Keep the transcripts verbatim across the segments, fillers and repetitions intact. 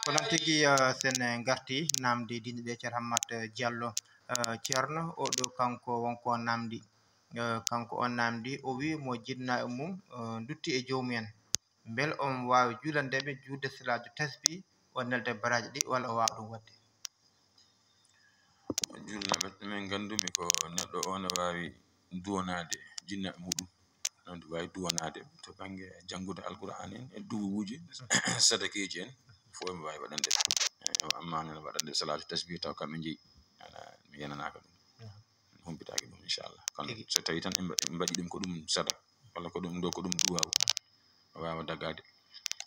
Ko noon tigi, eh, sen ngarti namde diine ɗe, Ceerno Hammat Diallo, eh, Ceerno, oɗo kanko wonko namdi. Eh, kanko on namdi, o wi mo jinnaaɓe mum, eh, ndutti e joomumen. Mbele on waawi juulandeɓe juulde salaatu tasbih, o nelda baraaji ɗi, walla o waawa ɗum waɗde? Juulnaɓe, min nganndumi ko neɗɗo o ne waawi duwanaade jinnaaɓe muɗum. Noon ɗum waawi duwanaade to bannge janngude Alqur'aan en, e duwuuji, sadakeeji en, fof mi waawi waɗande. Eh, amma noon waɗande salaatu tasbih taw kamɓe njeyi, alaa, mi yenanaaka ɗum. Naam. Mi humpitaaki ɗum, inchallah. Kono tigi, so tawii tan en mba-, en mbaɗi ɗum ko ɗum sadak, walla ko ɗum ɗo, ko ɗum duwaawu, o waawa dagaade.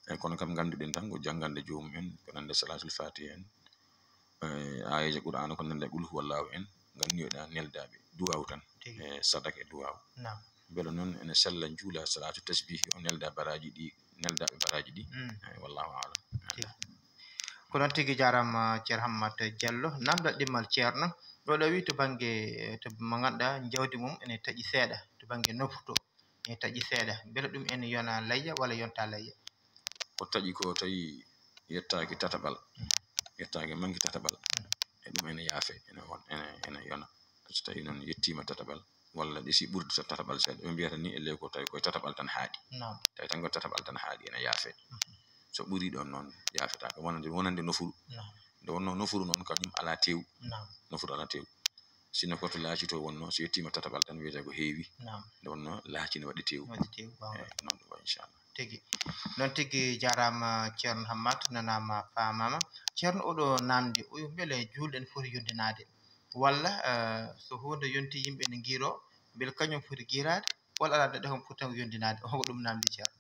Eyi, kono kam ngannduɗen tan ko janngande joomum en, ko nande salatul fatiha en, eh, aayeeje Qur'aana ko nande qul huwallahu en, nganniyoɗaa neldaaɓe duwaawu tan, tigi, e sadak e duwaawu. Naam. Mbele noon ene sella njuula salatu tasbihi, o nelda baraaji ɗi, neldaaɓe baraaji ɗi. Mm. Eh, wallahu aalam. Tigi. Ko noon tigi, jaaraama Ceerno Hammat Diallo. Namdal ɗimmal Ceerno, ɗo ɗo wi to bannge, eh, to mo ngannduɗaa jawdi mum ene taƴi seeɗa, to bannge nofru to. E taƴi seeɗa. Mbele ɗum ene yona layya walla yonta layya? Ko taƴi ko tawi yettaaki tataɓal, yettaaki manki tataɓal, e ɗum ene yaafe, ene won, ene, ene yona. So tawi noon yettiima tataɓal, walla ɗi si ɓurdi ta-, tataɓal seeɗa, ɓe mbiyata ni e ley ko tawi koye tataɓal tan haaɗi. Naam. Tawi tan ko tataɓal tan haaɗi, ene yaafe. Mhm. So ɓuri ɗon noon, yaafetaake. Wonande, wonande nofuru. Naam. Nde wonno nofuru noon, kañum alaa teewu. Naam. Nofuru alaa teewu. Sinno ko to laaci to wonno, so yettiima tataɓal tan wiyetee ko heewi. Naam. Nde wonno laaci ne waɗi teewu. Waɗi teewu, goonga. Eyi, noon ɗum wayi, inchallah. Tigi. Noon tigi, jaaraama Ceerno Hammat, nanaama, faamaama. Ceerno, oɗo namdi, o wi mbele juulɗe ne foti yondinaade? Walla, eh, so huunde yonti yimɓe ne ngiiro, mbele kañum foti giiraade? Walla alaa, neɗɗo kam foti tan ko yondinaade? O ko ɗum namdi, Ceerno.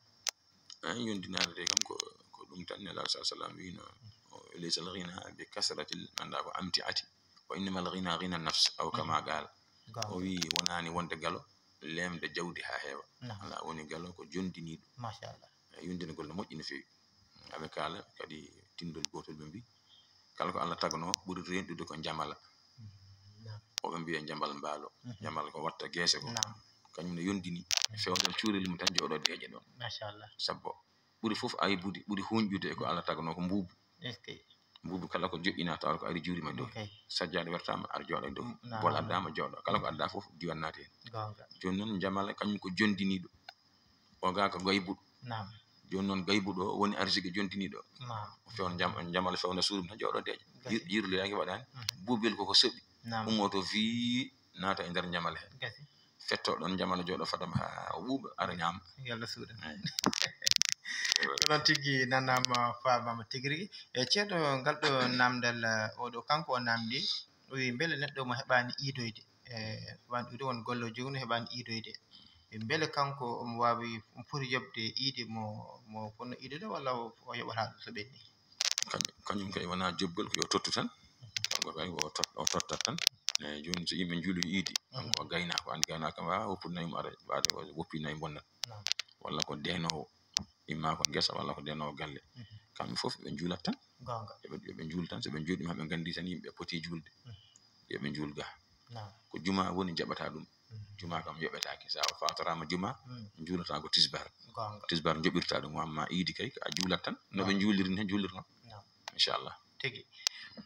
Eyi, yondinaade de kam ko, ko ɗum tan. Nelaaɗo sa sallam wino, o, "Laysa al-ghina bi kasratil", annda ko amti'ati. "Wa innamal ghina ghina nafs", aw kama qaal. Goonga. O wi, wonaani wonde galo, leemde jawdi haa heewa. Naam. Alaa, woni galo ko jondiniiɗo. Machallah. Eyi, yondinagol no moƴƴi no feewi. Aɓe kaala kadi tinndol gootol, ɓe mbi, kala ko Allah tagnoo ɓuri renɗude ko njamala. Mm, naam. Ko ɓe mbiya njambal mbaalo. Mhm. Njambal ko watta geese ko. Naam. Kañum ne yondini. Mhm. Fewndal cuurel mum tan jooɗo deeƴe ɗon. Machallah. Sabbo ɓuri fof aybude, ɓuri huuñƴude e ko Allah tagnoo ko mbuubu. Est-ce que? Mbuubu kala ko joƴƴinaa tawa ko ari juuri ma dow. Ok. Sajjaade wertaama, ar jooɗo e dow. Naam. Bol addaama, jooɗo. Kala ko addaa fof diwan naati heen. Goonga. Jooni noon njamala kañum ko jondiniiɗo. O gaa ko gaybuɗo. Naam. Jooni noon gaybuɗo o woni arsike jontiniiɗo. Naam. O fewna njam-, njamala fewna suudu mum tan jooɗo deeƴa. Gasi. Yir-, yirloyaaki waɗaani. Mhm. Buubel koko soɓi. Naam. Ummoto fii naata e nder njamala he. Gasi. Fetto ɗon njamala jooɗo fadama haa o ɓuuɓa, ara ñaama. Yalla suuɗa. Eyi. Ko noon tigi, nanaama, faamaama tigi rigi. E ceerno, ngal ɗo namdal, eh, oɗo kanko o namdi, o wi mbele neɗɗo mo heɓaani iidoyde, e wano ɗum won golle o jogino heɓaani iidoyde. Mbele kanko omo waawi, omo foti yoɓde iidi mo, mo fotnoo iidude, walla o, o yoɓata ɗum so ɓenni? Kañum, kañum kay wonaa joɓgol, ko yo tottu tan. Kanko kay o tot-, o tottat tan. Eyi, jooni so yimɓe njuuli iidi, kanko o gaynaako, anndi gaynaako kam, a, woppu nayi mo ara, ɓaade o woppi nayi bonnat. Naam. Walla ko deenoowo, imma ko ngesa walla ko deenoowo galle. Mhm. Kamɓe fof ɓe njuulat tan. Goonga. Yo ɓe, yo ɓe njuul tan, so ɓe njuuli ma ɓe nganndi tan yimɓe poti juulde. Mhm. Yo ɓe njuul ga. Naam. Ko juma woni jaɓata ɗum. Mhm. Juma kam yoɓetaake. So a faatoraama juma, mhm, njuulata ko tisbar. Goonga. Tisbar njoɓirta ɗum, amma iidi kay, ko a juulat tan. No ɓe njuuliri ni, njuulirno. Naam. Inchallah. Tigi.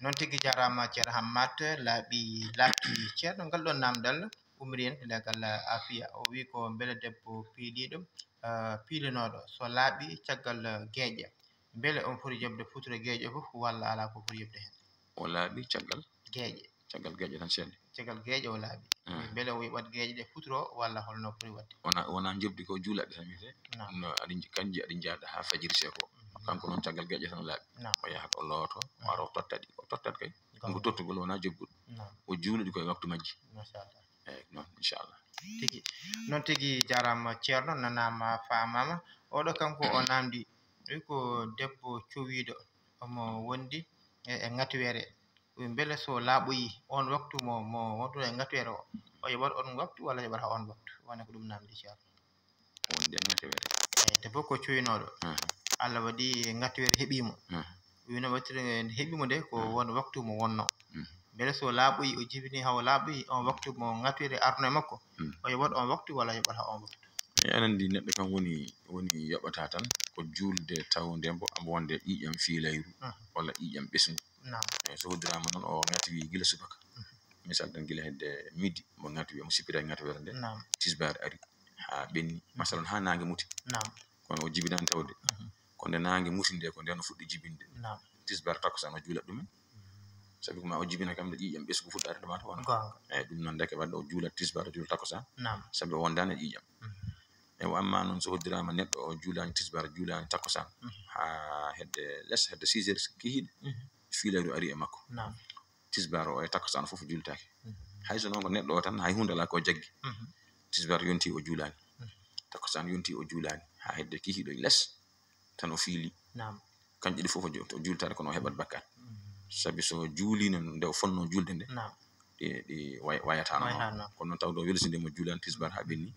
Noon tigi, jaaraama Ceerno Hammat, laaɓi laaɓti. Ceerno, ngal ɗoon namdal umri en, pinndaagal Afiya. O wi ko mbele debbo piiliiɗo, eh, piilinooɗo, so laaɓi caggal geeƴe, mbele omo foti yoɓde futuro geeƴe fof, walla alaa ko foti yoɓde heen? O laaɓi caggal? Geeƴe. Caggal geeƴe tan seeɗa? Caggal geeƴe o laaɓi. Ah. Mbele o yoɓat geeƴe ɗe futuro, walla holno foti waɗde? Wona, wona njoɓdi ko juulaɗe tan wiyetee? Naam. No aɗi, kanji aɗi njaada haa fajiri seeko. Mhm. Kanko noon caggal geeƴe tan o laaɓi. Naam. O yahat o looto, o ara o totta ɗi. O tottat kay. Goonga. Ɗum ko tottugol, wona joɓgol. Naam. O juula ɗi koye waktu majji. Machallah. Eyi, noon, inchallah. Tigi. Noon tigi, jaaraama Ceerno, nanaama, faamaama. Oɗo kanko o namdi, wi ko debbo cowiiɗo, omo wondi e, e ŋatweere. Wi mbele so laaɓoyi on waktu mo, mo wonduɗo e ŋatweere o, o yoɓat on waktu walla yoɓata on waktu? Wona ko ɗum namdi, Ceerno. Wonde ŋatweere. Eyi, debbo ko cuynooɗo. Mhm. Allah waɗi ŋatweere heɓii mo. Mhm. Wino wattiri nde heɓii mo nde ko, mhm, won waktu mo wonno. Mhm. Mbele so laaɓoyi, o jibini haa o laaɓoyi, on waktu mo ŋatweere arno e makko, mhm, o yoɓat on waktu walla yoɓata on waktu? E, aɗa anndi neɗɗo kam woni, woni yoɓata tan, ko juulde tawnde mbo amo wonde ƴiiƴam fiilayru walla ƴiiƴam ɓesngu. Naam. E so hoddiraama noon, o ŋati wi gila subaka. Misal tan, gila hedde midi, mo ŋati wi, mo sippira e ŋati were nde. Naam. Tisbaar ari, haa ɓenni. Masalan, haa naange muti. Naam. Kono o jibinaani tawde. Ko nde naange muti nde, ko nden o fuɗɗi jibinde. Naam. Tisbaar, takkusaan o juulat ɗumen. Sabi ko ma o jibina kam nde ƴiiƴam ɓesngu fuɗɗaade ɗo mata wona. Goonga. Eeyi, ɗum noon ndeke wadde o juulat tisbaar, o juulat takkusaan. Naam. Sabi o wondaani e ƴiiƴam. E o amma noon so hoddiraama neɗɗo o juulaani tisbaar, juulaani takkusaan. Haa hedde les, hedde six heures kihiiɗe. Fiilayru ari e makko. Naam. Tisbaar o e takkusaan fof juultaaki. Hay so noon ko neɗɗo o tan, hay huunde alaa ko jaggi. Tisbaar yonti o juulaani. Takkusaan yonti o juulaani. Haa hedde kihiiɗo les tan o fiili. Naam. Kanƴe ɗi fof o ju-, o juultaade kono o heɓat bakkaat. Sabi so juuliino nde o fonnoo juulde nde, naam, ɗi, ɗi way-, wayataano noon. Wayataano noon. Kono noon tawde o welsindiima, o juulaani tisbaar haa ɓenni,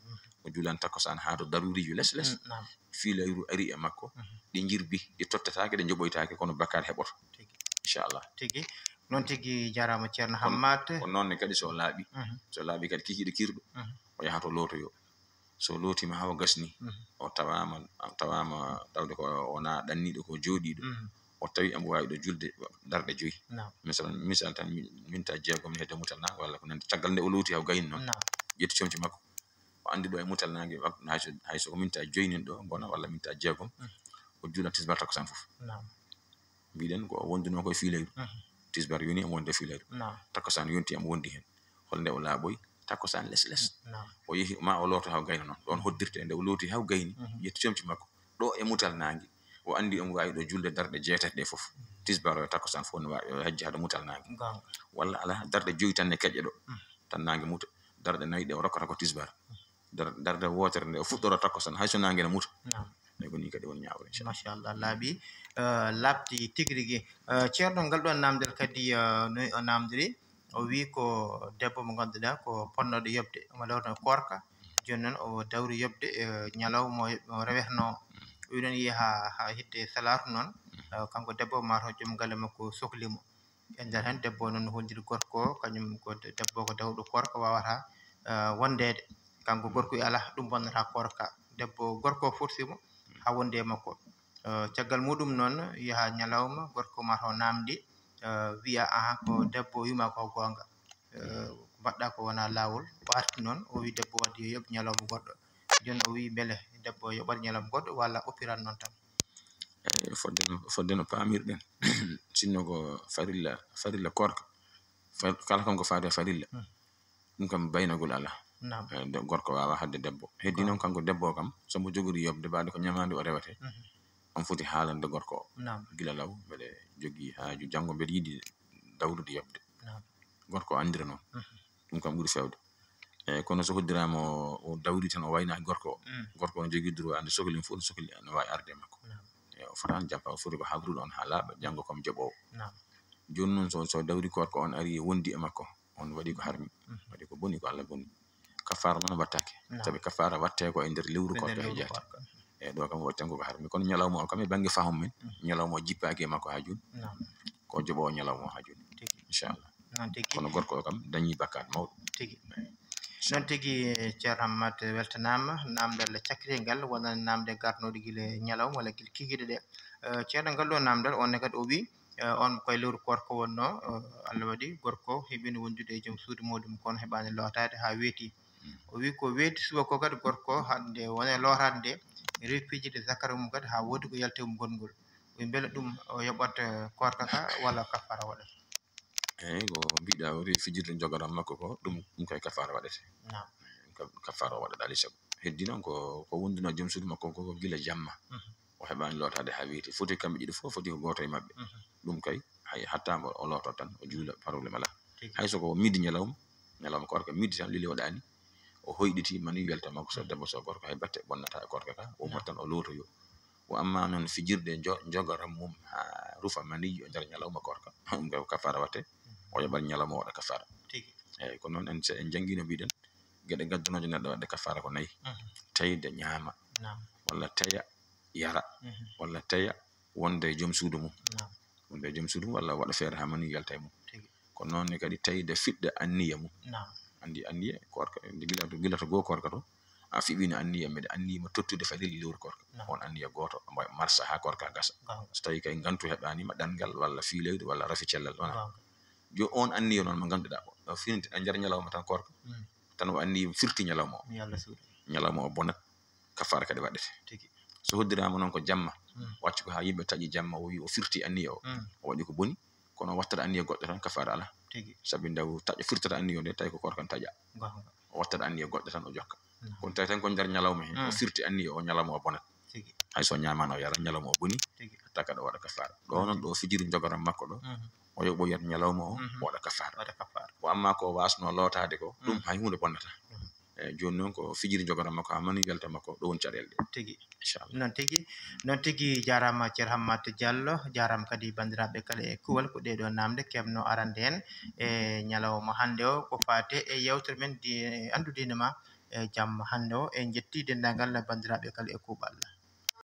o juulaani takkusaan haa to daruuriiji les les. Naam. Fiilayru ari e makko, ɗi njirbi, ɗi tottataake, ɗi njoɓoytaake, kono bakkaat heɓoto. Tigi. Inchallah. Tigi. Noon tigi, jaaraama Ceerno Hammat. Ko noon ne kadi so laaɓi, so laaɓi kadi kikiiɗo kiirɗo, o yaha to lootoyo. So lootiima haa o gasni, o tawaama, tawaama tawde ko wonaa ɗanniiɗo, ko jooɗiiɗo, o tawi emo waawi ɗo julde darɗe joyi. Naam. Misal, misal tan, mi-, minta jeegom hedde mutal naange walla ko nanndi. Caggal nde o looti haa o gayni noon, ƴetti comci makko, o anndi ɗo e mutal naange, hay so, hay so ko minta joyi nen ɗo ngona walla minta jeegom, o juula tisbaar takkusaan fof. Naam. Mbiɗen ko o wondunoo ko e fiilayru. Tisbaar yoni emo wondi e fiilayru. Naam. Takkusaan yonti emo wondi heen. Holnde o laaɓoyi? Takkusaan les les. Naam. O yehi, ma o looto haa o gayna noon. Ɗoon hoddirte, nde o looti haa o gayni, ƴetti comci makko. Ɗo e mutal naange, o anndi omo waawi ɗo julde darɗe jeetati ɗe fof. Tisbaar o e takkusaan fof ne waawi, o hejja hade mutal naange. Goonga. Walla alaa, darɗe joyi tan ne keƴƴa ɗo. Tan naange muta. Darɗe nayi ɗe o rokkata ko tisbaar. Dar-, darde wootere nde o fuɗɗora takkusaan, hay so naange ne muta. Naam. Ɗe ko nii kadi woni ñaawre, inchallah. Machallah, laaɓi, eh, laaɓti tigi rigi. Eh, ceerno, ngal ɗoon naamndal kadi, eh, no o naamndiri, o wii ko debbo mo ngannduɗaa ko ponnooɗo yoɓde, omo lorno koorka. Jooni noon o dawri yoɓde, eh, ñalawma o, o rewetnoo. O wii noon yehi haa, haa hiɗde salaatu noon, eh, kanko debbo maa taw joom galle makko sokli mo. E nder heen, debbo o noon holliri gorko o, kañum ko de-, debbo ko dawɗo koorka, waawataa, eh, wondeede. Kanko gorko wi alaa, ɗum bonnata koorka. Debbo, gorko o forsi mo haa wondi e makko. Eh, caggal muɗum noon, yaha ñalawma, gorko maa taw naamndi, eh, wiya, "Aha, ko debbo o wiima ko goonga. Eh, ko mbaɗɗa ko wonaa laawol." O arti noon, o wi debbo wadde yo yoɓ ñalawma goɗɗo. Jooni o wi mbele debbo o yoɓat ñalawma goɗɗo walla o oppirat noon tan? Eey, fodde no, fodde no paamirɗen, sinno ko farilla, farilla koorka, fa-, kala kam ko faati e farilla, ɗum kam baynagol alaa. Naam. Eey, de-, gorko waawaa haɗde debbo. Heddii noon kanko debbo o kam, so mbo jogori yoɓde, mbaɗa ko ñamaande o rewete, on foti haalande gorko o. Naam. Gila law, mbeɗe jogii haaju janngo, mbeɗe yiɗi dawrude yoɓde. Naam. Gorko o anndira noon. Ɗum kam ɓuri feewde. Eey, kono so hoddiraama o, o dawri tan, o waynaaki gorko o. Gorko o ne jogii droit, nde sokli fof, ne sokli, ne waawi arde e makko. Naam. Eey, o fotaani jampa, o foti ko habrude on haa laaɓa, janngo kam joɓoowo. Naam. Jooni noon so, so dawri koorka, on ari wondi e makko, on waɗi ko harmi. Waɗi ko boni, ko Allah boni. Kafaara noon wattaake. Naam. Sabi kafaara watte ko e nder lewru koorka he jeyataa. Eey, ɗo kam waɗi tan ko ko harmi. Kono ñalawma o kam e bannge faham men, ñalawma o jippaaki e makko haa jooni. Naam. Ko joɓoowo ñalawma o haa jooni. Tigi. Inchallah. Noon tigi. Kono gorko o kam dañii bakkaat mawɗo. Tigi. Noon tigi, Ceerno Hammat, weltanaama. Naamndal cakkitel ngal wonani naamnde garnooɗe gila ñalawma walla gila kikiiɗe ɗe. Eh, Ceerno, ngal ɗo naamndal, on ne kadi o wi, eh, on koye lewru koorka wonnoo, eh, Allah waɗi gorko heɓino wondude e joom suudu muuɗum, kono heɓaani lootaade haa weeti. O wi ko weeti subaka o kadi, gorko hannde woni e lootaade nde, rewi fijirde zakara mum kadi haa woodi ko yalti e mum gonngol. O wi mbele ɗum o yoɓat, eh, koorka ka walla kafaara waɗat? Eey, ko mbiɗa o rewi fijirde jogaram makko ko, ɗum, ɗum kay kafaara waɗete. Naam. Ka-, kafaara o waɗat alaa e sago. Heddii noon ko, ko wonduno joom suudu makko ko, ko gila jamma. O heɓaani lootaade haa weeti. Foti kamɓe ɗiɗo fof, foti ko gooto e maɓɓe. Ɗum kay, hay hatta mbo o looto tan, o juula, problème alaa. Tigi. Hay so ko midi ñalawma, ñalawma koorka midi tan, lili waɗaani, o hoyɗiti, mani welta makko, so debbo so gorko, hay batte bonnata e koorka ka, o ummat tan o lootoyo. Wa amma noon fijirde jo-, jogaram mum haa rufa mani o nder ñalawma koorka, ɗum kay ko kafaara waɗte, o yoɓat ñalawma o waɗa kafaara. Tigi. Eey, ko noon en, so en njanngiino mbiɗen, geɗe gaddunooje neɗɗo waɗde kafaara ko nayi. Tayde ñaama, naam, walla teya yara, walla teya wonde e joom suudu mum. Naam. Wonde e joom suudu mum, walla waɗa feere haa mani yalta e mum. Tigi. Ko noon ne kadi tayde fiɗde anniya mum. Naam. Anndi anniya, koorka, nde gila to, gila to goo koorka to, a fiɓino anniya, mbeɗa anniyi ma tottude fay lewru korka. On anniya gooto, marsa haa korka gasa. So tawi kay ngantu heɓaani ma, ɗanngal walla fii leydi walla rafi cellal, wona. Jo on anniya noon mo ngannduɗaa o, o finti a nder ñalawma tan korka. Tan o anniyi firti ñalawma o. Ñalawma o bonat, kafaara kadi waɗete. So hoddiraama noon ko jamma, waccu ko haa yimɓe taƴi jamma, o wi o firti anniya o. O waɗi ko boni, kono o wattata anniya goɗɗo tan, kafaara alaa. Sabi nde o taƴa, firtata anniya o nde, tawi ko korka n taƴa. O wattata anniya goɗɗo tan, o jokka. Kono tawi tan ko nder ñalawma heen, o firti anniya o, ñalawma o bonat. Hay so ñaamaano o yara, ñalawma o boni, hatta kadi o waɗa kafaara. Ɗo noon, ɗo fijiri njogoram makko ɗo, o yoɓoyat ñalawma o, o waɗa kafaara. Waɗa kafaara. Ko amma ko wasno lootaade ko, ɗum hay huunde bonnata. Eyi, jooni noon ko fijiri njogoram makko, haa mani welta makko, ɗo woni caɗeele ɗe. Tigi. Inchallah. Noon tigi, noon tigi, jaaraama Ceer Hammat Diallo, jaaraama kadi banndiraaɓe kala e kuwal ko ɗee ɗoo naamnde keɓno arande en e ñalawma hannde o, ko faati e yeewtere men di-, anndu diine ma e jamma hannde o. En njetti denndaangal banndiraaɓe kala e kuuɓal.